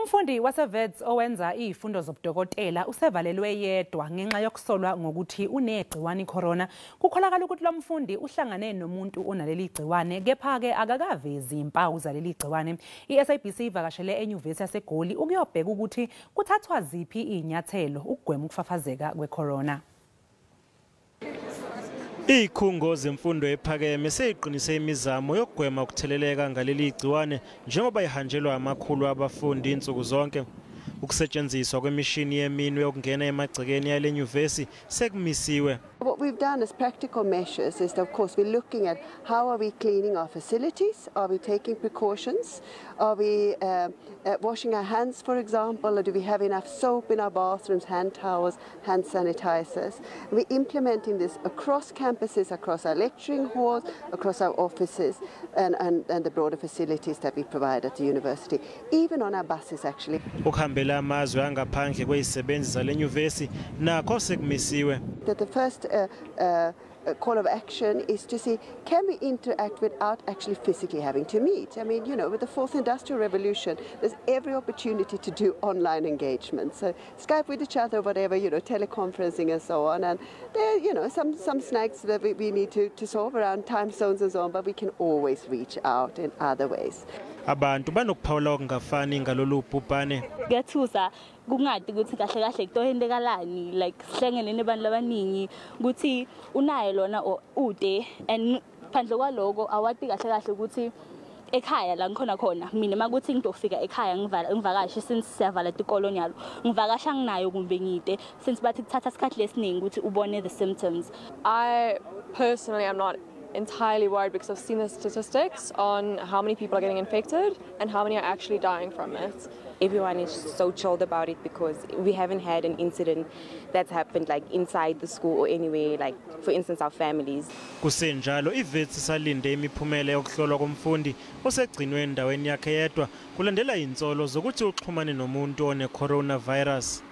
Umfundi waseWits owenza izifundo zobudokotela usevalelwe yedwa ngenxa yokusolwa ngokuthi unegciwane icorona. Kukholakala ukuthi lo mfundi uhlangane nomuntu onaleli gciwane, kepha-ke akakavezi impawu zaleli gciwane. I-SABC ivakashele enyuvesi yaseGoli ukuyobheka ukuthi kuthathwa ziphi izinyathelo ukugwema ukufafazeka kwecorona. Izikhungo zemfundo ephakeme seyiqinise imizamo yokugwema ukutheleleka ngaleli gciwane njengoba ihanjelwa amakhulu abafundi insuku zonke. Ukusetshenziswa kwemishini yeminwe yokungena emagcekeni yale nyuvesi sekumisiwe. What we've done as practical measures is that, of course, we're looking at how are we cleaning our facilities? Are we taking precautions? Are we washing our hands, for example? Or do we have enough soap in our bathrooms, hand towels, hand sanitizers? We're implementing this across campuses, across our lecturing halls, across our offices, and the broader facilities that we provide at the university, even on our buses, actually. Ukuhambela amazwe angaphandle kwezisebenzi zale nyuvesi nakho sekumisiwe. That the first call of action is to see, can we interact without actually physically having to meet? I mean, with the fourth industrial revolution, there's every opportunity to do online engagement. So Skype with each other, whatever, teleconferencing and so on. And there are some snags that we need to solve around time zones and so on, but we can always reach out in other ways. Abantu banokuphawula okungafani ngalolu bhubhane. Kuyathusa kungadi ukuthi kahle kahle kutoyendekalani, like sihlangene nebantu labaningi ukuthi unaye lona or ude, and phandle kwaloko awati kahle kahle ukuthi ekhaya la ngikhona khona mina makuthi ngidofika ekhaya ngivala ngivakashe, since siyavala tikolo nyalo, ngivakasha nginayo kumbe ngide, since bathi kuthatha isikhathi lesiningi ukuthi ubone the symptoms. I personally am not entirely worried because I've seen the statistics on how many people are getting infected and how many are actually dying from it. Everyone is so chilled about it because we haven't had an incident that's happened, like, inside the school or anywhere, like, for instance, our families. Kusenjalo, iWits isalinde imiphumela yokuhlolwa komfundi osegcinwe endaweni yakhe yedwa kulandela insolo zokuthi uxhumane nomuntu one-coronavirus.